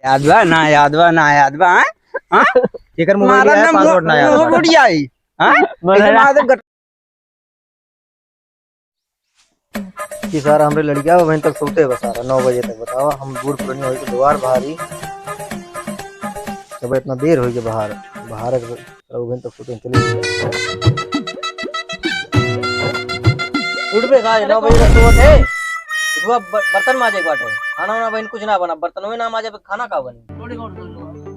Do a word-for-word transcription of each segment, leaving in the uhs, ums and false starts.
याद बा ना, याद बा ना, याद बा, हैं? हाँ? एकर मोबाइल मारा है, ना, password ना याद बा। उड़ जाई, हैं? मारा एकर ना। मारा गट- कि सारा हमरे लड़िका बहिन तक सोते बा सारा नौ बजे तक। बतावा, हम बूढ़ पुरानी होई के दुआर बहारी, तब इतना देर होई के बाहर, बाहर के, अब बहिन तक सोते चली गई। उठबे का, नौ बजे तक सोवत है। उठबा, ब-, बर्तन माजे के बाटे, खाना वाना बहिन कुछ ना बना, बर्तन ना माजे, खाना का बनी?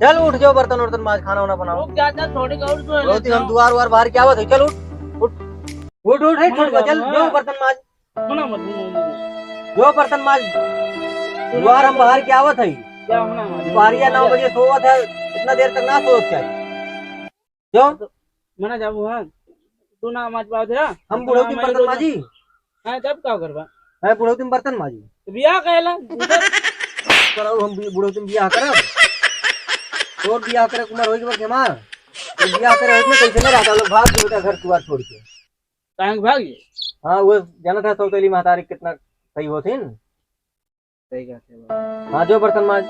चल उठ, जो बर्तन वर्तन माज, खाना वाना बनाओ। रुक जा, जा, थोड़ी और सो बहुत ही हम दुआर उआर बाहर के आवत है, चल उठ, उठ। उठ, उठ, हे छोटका, चल, जो बर्तन माज। सुना मत, सुना मत। जो बर्तन माज। दुआर हम बाहर के आवत है। क्या होना मत? दुपहरिया नौ बजे सोवत है, इतना देर तक ना सोवत चाहिए। जो? मना जाबू, हाँ। तू ना माज पावत है। हम बुढ़ौती में बर्तन माजी? हाँ, तब का करबा? है बुढ़ौती में बर्तन माजी। तो बियाह कहेला? करौ हम बि-, बुढ़ौती में बियाह करब? तोर बियाह करे के उमर होई के बाद हमार? तो बियाह करे होत में कैसे ना रहता लोग, भाग के बेटा घर दुआर छोड़ के। काहे के भाग ये? हाँ, वो जानत है सौतेली महतारी कितना सही होथिन। सही कहते हैं बाबा। हाँ, जो बर्तन माज।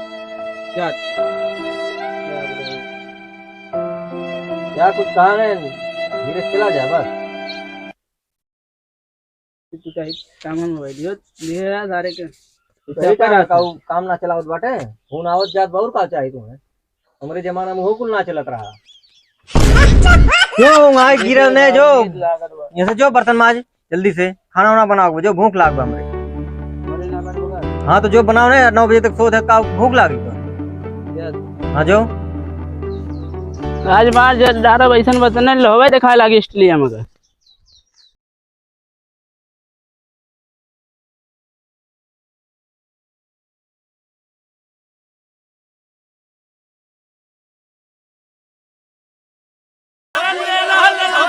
क्या? क्या कुछ कहा नहीं, धीरे से चला जा बस। तू कहीं काम में बैठ गयो, धीरे रहा सारे के। तो सही कहा, का वो काम ना चलावत बाटे, फोन आवत जात बा, और का चाही तुम्हें? हमरे जमाना में हो कुल ना चलत रहा। क्यों वहाँ गिरल ने जो? जैसे जो बर्तन माज, जल्दी से खाना वाना बनाओ, जो भूख लाग बा हमरे। हाँ तो जो बनाओ ना यार, नौ बजे तक सोत है, का भूख लागी तो। हाँ जो। आज बार जब डारो वैसन बर्तन नहीं लोवे दिखाए लागी स्टीलिया मगर।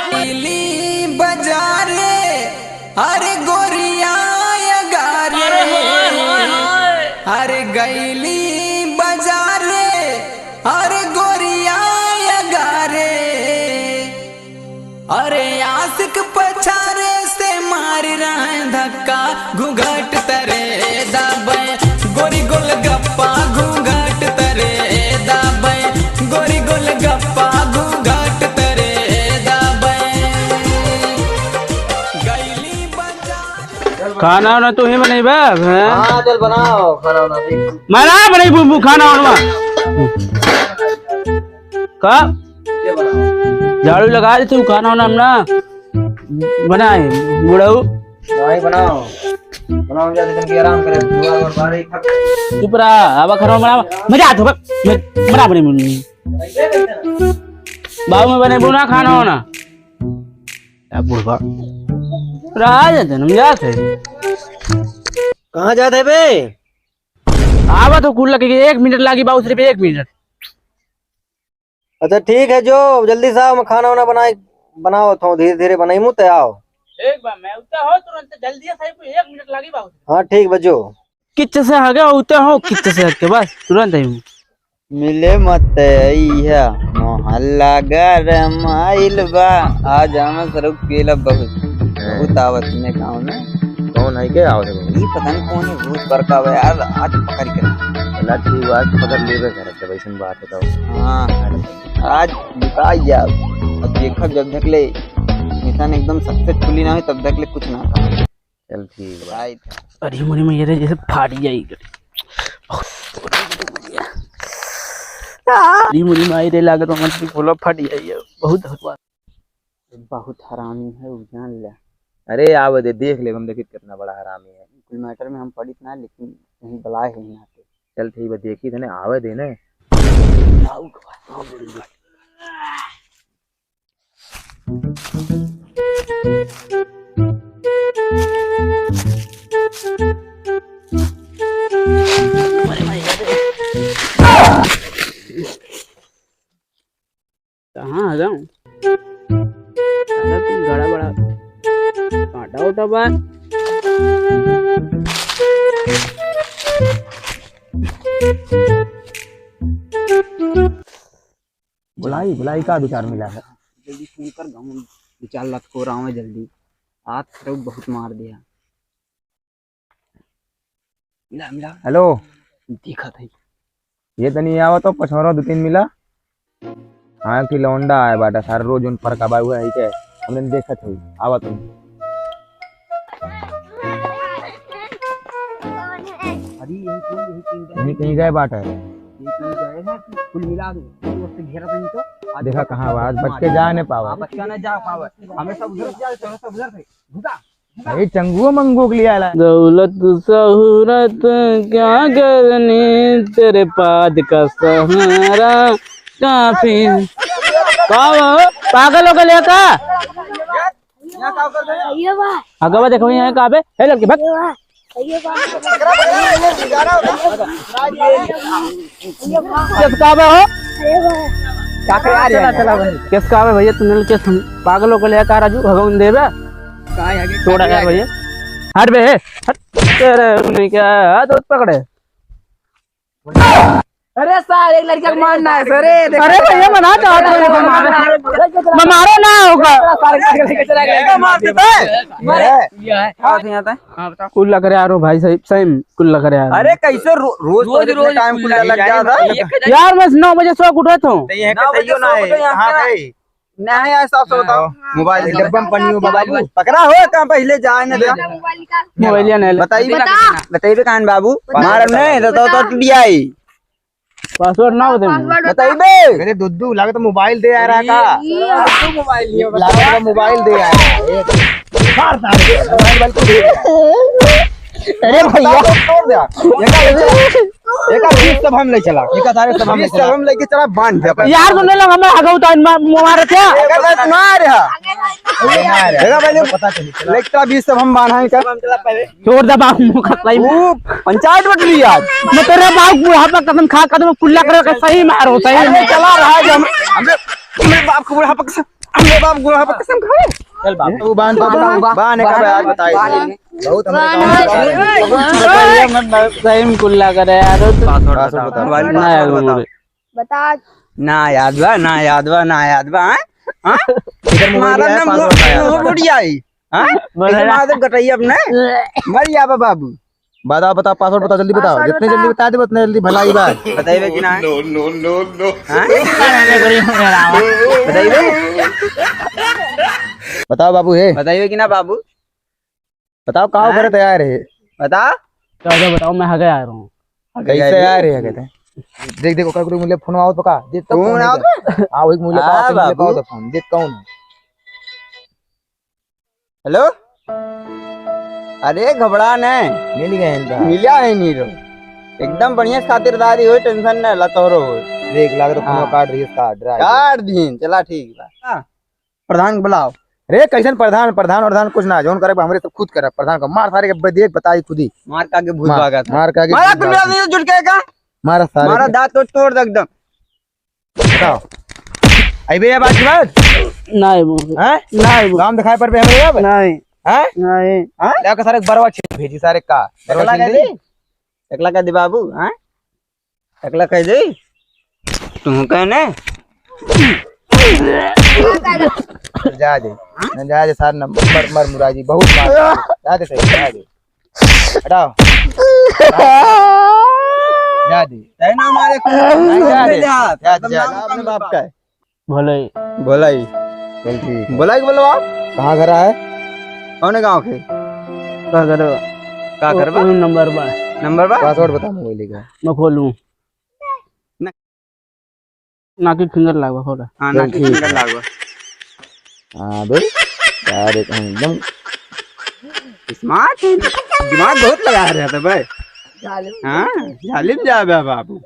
गैली बजारे, अरे गोरिया अगारे, अरे गैली बजारे, अरे गोरिया अगारे। अरे आशिक पछारे से मार रहे धक्का, घूंघट तरे दाबे, गोरी गोलगप्पा घूंघट तरे दाबे, गोरी गोलगप्पा घूंघट तरे दाबे। गैली बजा। खाना वाना तू ही बनैबा, हैं? हाँ, चल बनाओ खाना वाना भी। मैं ना बनैबू खाना वाना। का? ये बनाओ। झाड़ू लगा दे तू, खाना वाना हम ना बनाए, बुढ़ऊ। नहीं बनाओ, बनाओ जा, तुम के आराम करे, दुआ और बारे ही खा। चुप रहा, अब खाना बना, मजा आता होगा, मैं बना बने मुन्नी। बाबू में बने बुना खाना वाना। क्या बुढ़वा। रहा जाते, हम जाते। कहाँ जाते बे? आवा तो कुल लगे, एक मिनट लागी बाबू, सिर्फ एक मिनट। अच्छा ठीक है, जो जल्दी से आओ, मैं खाना वाना बनाए, बनाओ थो, धीरे धीरे बनाई मुँह ते आओ। ठीक बा, मैं उतना हो तुरंत, जल्दी से, कोई एक मिनट लागी बाबू। हाँ ठीक बा, जो। किच से हगे उते हो, किच से हगे, बस तुरंत आई हूँ। मिले मत अइहा, मोहल्ला गरमाइल बा। आज हम सरऊ पेला बहुत, बहुत आवत ने गाँव में। कौन है के आवत है? ई पता नहीं कौन है, भूत बड़का बा यार, आज पकड़ के। चला ठीक बा, आज पकड़ लेबे करत जब ऐसन बात है तो। हाँ, आज लुकाई जाब। अब देखब जब तक ले मिशन एकदम successfully ना हो तब तक ले कुछ ना कहा। चल ठीक बा। अरे मोरी मैया रे, जैसे फाट जाई। अरे मोरी माई रे, लागत बा मछली खोला फाट जाई। बहुत हकवा। बहुत हरामी है उ, जान ले। अरे आवे दे, देख ले, हम देखित कितना बड़ा हरामी है। कुल matter में हम पड़ित ना, लेकिन कहीं बलाए है यहाँ पे। चल ठीक बा, देखित है ना, आवे दे ना। कहाँ आ जाऊँ? साला कुछ गड़ा बड़ा कांटा उटा बा। बुलाई, बुलाई का विचार मिला है? जल्दी फोन कर, गाँव में विचार लत को रहा हूँ जल्दी। आज तो बहुत मार दिया। मिला, मिला। हेलो। दिखत है। ये तनी आवा तो पछोरो दो तीन मिला। हाँ, कि लौंडा आए बाटा, सारा रोज उन पर का बाबू है के, हमने देखत होई। आवा तुम। अरे, यही कहीं, यही कहीं गए। यही कहीं गए बाटा। यही कहीं गए हैं, कुल मिला दो। दोस्त घेरा नहीं तो। आज देखा कहाँ बा, आज बच के जा नहीं पावा। हाँ, बच के ना जा पावा। हमें सब उधर से जाए, चलो सब उधर से। घुसा। भाई, चंगुओ मंगुओ के लिए आला। दौलत सहूरत क्या करनी, तेरे पाद का सहारा काफी। का हो? पागल हो गए का? ये बा। अगवा देखो यहाँ का बे? हे लड़के, भाग। ये बा। ये बा। ये बा। किस का बे हो? अरे बा। चला, चला भाई। किस का बे भैया, तुमने किस पागल हो गए का राजू? भगवान देवे। छोड़ा यार भैया। हट बे, हट। तेरे नहीं क्या हाथ उत पकड़े। अरे सार, एक लड़का को मारना है सर। अरे भैया, मना चाहत हूँ, मैं मारो ना होगा। मार देता है। ये है। हाँ, सही आता है। हाँ, बताओ। कुल लग रहा है यारो भाई, सही, सही में कुल लग रहा है यारो। अरे कैसे रो-, रोज रोज, रोज टाइम कुल लग जाता है। यार, मैं नौ बजे सो के उठत हूँ। तो ये नौ बजे सो के उठे, यहाँ पे। नहीं है, साफ से बताओ। हाँ। मोबाइल डब्बा में पन्नी हो, मोबाइल बाबू। पकड़ा हो, कहाँ पहिले जाए ना दे। मोबाइल मोबाइल या नहीं ले। बताइए, बता। बताइए कहाँ बाबू? बता। मार नहीं, तो, तो, तो टूट जाई। पासवर्ड ना होते हैं। बताइए बे। अरे दुद्दू, लगे तो मोबाइल दे आ रहा का? ये, ये। दुद्दू मोबाइल लियो, लगे तो मोबाइल दे आ रहा है। मार सारे, मोबाइल, मोबाइल को दे। अरे भैया। तोड़ दे। ये का, ये का बीस सब हम ले चला। ये का सारे सब हम ले चला। हम लेके चला, बांध दे अपन। यार, सुन ले, हमें हगऊ तो मा-, मारे थे। अगर मैं मार है। ये मार है। देखा पहले पता चली। लेकिन बीस सब हम बांधा है क्या? छोड़ दे बाबू, मुँह खा लाई। वो पंचायत बट रही आज। मैं तेरे बाप बुढ़ापा कसम खा, कसम कुल्ला करे, सही मारो, सही अरे मारो। चला रहा है जो हम, हमरे, हमरे बाप को बुढ़ापा कसम, हमरे बाप को बुढ़ापा कसम खाए। चल बाबू। तू बांध, बांध, बांध, बांध, बांध, बांध, बांध, बांध, बांध, बांध, बांध, बांध, बांध, बहुत हमरे गाँव में बात है। सही में कुल्ला करे यार, वो तो पासवर्ड बताओ, मोबाइल ना यार, पासवर्ड वो बताओ। बता। ना याद बा, ना याद बा, ना याद बा, हैं? हाँ? इधर मोबाइल मारा है, ना, पासवर्ड मुँह, बताया मुँह था। फूट जाई। हाँ? बोले इधर ना। मार दे गटैया अपने। मर जाबा बाबू। बताओ, बताओ, पासवर्ड बताओ, जल्दी बताओ। पासवर्ड जितने बता। जल्दी बता देबो, उतने जल्दी भलाई बा। बताइबे कि ना? No, no, no, no। हाँ? बताइबे? बताओ बाबू, हे। बताइबे कि ना बाबू? बताओ, का हाँ? करे तैयार है? बताओ। तो अच्छा बताओ, मैं हगे आ रहा हूँ। हगे कैसे आ रहे हैं, कहते हैं? देख, देख, ओकर गुरु मुझे फोन आवत बा का? देख, तब फोन फोन आवत है। बा? हाँ, वही मुझे हाँ, पावत है, मुझे बाबू। पावत है फोन। देख, कौन है? हेलो? अरे, घबरा नहीं। मिल गए हैं तो। मिला है नीरो। एकदम बढ़िया खातिरदारी हो, टेंशन नहीं, ला तोरो हो। देख, लाग तो फोन हाँ। काट रही है, काट रहा है। काट दीन, चला ठीक बा। हाँ। प्रधान के बुलाओ। रे, कैसन प्रधान, प्रधान, प्रधान कुछ ना, जौन करे हमरे सब खुद करे। प्रधान को मार सारे के ब-, देख, बताई खुद ही। मार का के भूत मार, भागत है। मार का के मारा भूत कुल भागत है। मिला जुट के का? मारा सारे मारा के। दांत तो तोड़ दे एकदम। बताओ। आई बे, ये बात की बात? नहीं बोल। हैं? नहीं बोल। काम दिखाई पर बे हमरे अब? नहीं। हैं? नहीं। हैं? ले के सारे बरवा छीन भेजी सारे का। बरवा एकला छीन कह भेजी? दे? एकला कह दे बाबू, हैं? एकला कह दे, तू कहने। जा दे, ना जा दे, सार न मर, मर मुराजी, बहुत मार। जा दे सही, जा दे। हटाओ। जा दे। तय ना मारे को, नहीं, जा दे। जा दे, जा दे। अपने बाप का है। भोलाई। भोलाई। चल ठीक है। भोलाई के बोलवा। कहाँ घर है? कौन गाँव के? का करबा? का करबा? वही नंबर बा। नंबर बा? पासवर्ड बता मोबाइल का। मैं खोलूं। ना। नाकी फिंगर लागबा, खोला। हाँ, चल नाकी ठीक फिंगर है। लागबा। हाँ बे, यार एक एकदम स्मार्ट है, दिमाग बहुत लगा रहता है भाई। जालिम। हाँ, जालिम जाबे बाबू।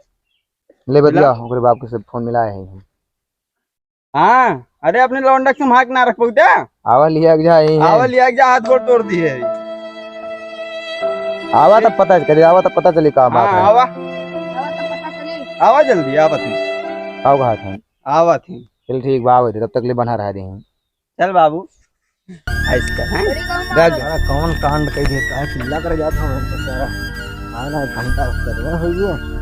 ले बतिया, बोला। ओकरे बाप के से फोन मिलाए हैं हम। हाँ, अरे अपने लौंडा के संभाल के ना रख पाऊ क्या? आवा लिया के जा, यही है। आवा लिया के जा, हाथ गोड़ तोड़ दिए है। आवा तब पता चले, आवा तब पता चले का बात हाँ, है। आवा। आवा तब पता चले। आवा जल्दी, आवा तुम। आओ कहा था। आवा थी। चल ठीक बा, आवे थे, तब तक ले बना रहा दे। चल बाबू, ऐस कर, हैं? बड़ी गाँव जा, मारो। जा। सारा कौन कांड कह दिया, काहे चिल्ला कर जाता हूँ, हम तो सारा आधा घंटा करवा हो गया।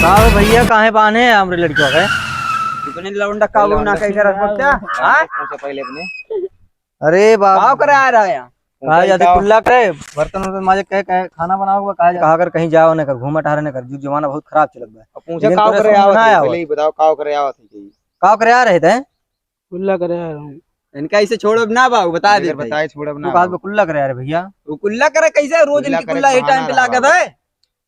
हाँ भैया, काहे बान्हे हैं हमरे लड़कियों के? इतने लौंडा का ना कहीं कर रखो क्या? हाँ? पूछो पहले अपने। अरे बाप। का करे आ रहा है यहाँ? कहा जाते कुल्ला करे, बर्तन उर्तन माजे, कहे, कहे खाना बनाओ, कहा जा-, कहा कर कहीं जाओ ना कर, घूमा टहरे ना कर, जुग जमाना बहुत खराब चलत बा। अब पूछे लेकिन का तोरे करे समझ आवत ना है, आवत। पहले ही बताओ का करे आवत है जी? का करे आ रहे थे? कुल्ला करे आ रहा हूँ। इनका इसे छोड़ब ना बा, बता दे बताए छोड़ब ना बा। कुल्ला करे आ रहे भैया। वो कुल्ला करे कैसे? रोज कुल्ला इनकी करे कुल्ला ही बहाना टाइम पे लागत है।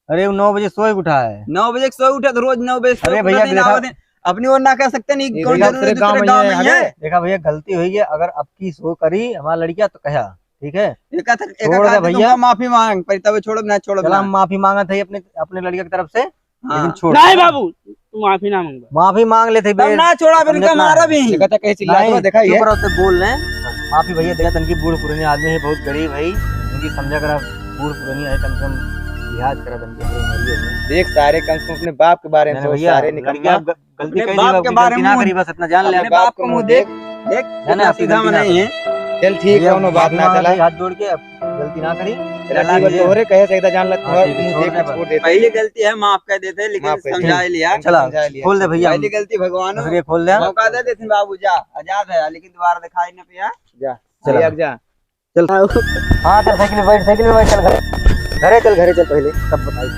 अरे, वो नौ बजे सोए उठा है। नौ बजे सोए उठा तो रोज नौ बजे सोए अरे उठा भैया, दिन देखा, आवत है। अपनी ओर ना कह सकते नहीं, ये कौन देखा, जरूरी दूसरे दूसरे गाँव में गाँव नहीं में है। है। देखा भैया, गलती हुई है, अगर अब की सो करी हमार लड़किया तो कहा, ठीक है? एक आध, एक छोड़ आध दे आदमी भैया। तुमका माफी मांग, पर तब छोड़ब ना, छोड़ब चला, ना। हम माफी मांगत है अपने, अपने लड़किया की तरफ से, हाँ। लेकिन छोड़ नहीं दे। बाबू, तू माफी ना मांगबा। माफी मांग लेते तब बे, ना छोड़ा, फिर समझत इनका ना मारा है। भी। देखा था कैसे चिल्लात चुप बा, रहो, देखा ये। चुप रहो, तो बोल रहे हैं। माफी भैया, देखा तनकी बूढ़ पुरानी आदमी है, बहुत गरीब है, इनकी समझा करा, बूढ़ पुरानी है, कम से कम लिहाज करा तनकी बूढ़ पुरानी है। देख सारे, कम से कम अपने बाप के बारे में नहीं, सोच, भैया, सारे निकम्मा। लड़कियां ग-, गलती अपने करी बाप बा, के बारे गलती में ना मुंह करी, बस इतना जान ले। अपने बाप के मुंह देख, देख, नहीं, नहीं, कितना आप सीधा गलती ना बनाई करी। है। चल ठीक है, भैया, कौनो बात ना चला। हाथ जोड़ के अब गलती ना करी। चला चला ठीक है, ठीक है। तोहरे कहे से एकदम जान लग, हाँ, ठीक है, मुंह छोड़ देख दे के बस। छोड़ देते। पहली गलती है, माफ कर देते, लेकिन माफ कर दे। समझा लिया। चला, समझा लिया। खोल दे भैया। पहली गलती भगवान दूसरे खोल दे। मौका दे देथिन बाबू, जा, आजाद है, लेकिन दोबारा दिखाई न पिया। जा, चला। भैया, जा। चल। हाँ, चल, साइकिल में बैठ, साइकिल में बैठ, चल घरे। घरे चल, घरे चल पहले, तब बताई।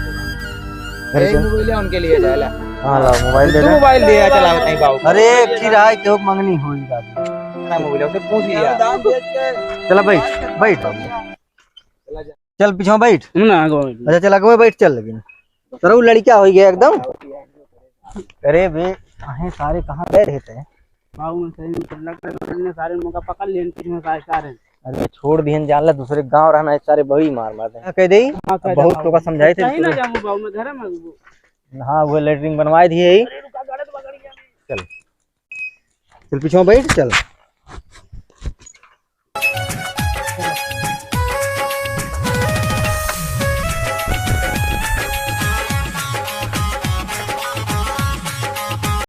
घरे एक चल। मोबाइल है उनके लिए, जा ला। हाँ, लाओ, मोबाइल दे तू दे। मोबाइल दे, चला बताई बाबू। अरे, एक ही रहा है, केहू के मंगनी होई बाबू। ना मोबाइल, उनसे पूछ लिया। चला बैठ, बैठ बाबू। चल पीछे बैठ। ना, आगे बैठ। अच्छा, चल आगे बैठ, चल लेकिन। तोरा उ लड़का हो गया एकदम। अरे बे, आहे सारे कहाँ गए रहते हैं? बाबू, मैं सही में चिल्ला कर, मैंने सारे मौका पकड़ लिए, पीछे में सारे, सारे। अरे छोड़ दिहन, जान ला दूसरे गांव रहना है, सारे बड़ी मार मारते हैं। क्या कह दे? हाँ, कह दे बहुत बाबू। तोका समझाए थे सही ना दूसरे। जाऊँ बाबू, मैं घर में हूँ। हाँ, वो लेटरिन बनवाए दिए ही। अरे रुका, गाड़ी तो पकड़ गया। चल, चल पीछे बैठ, चल।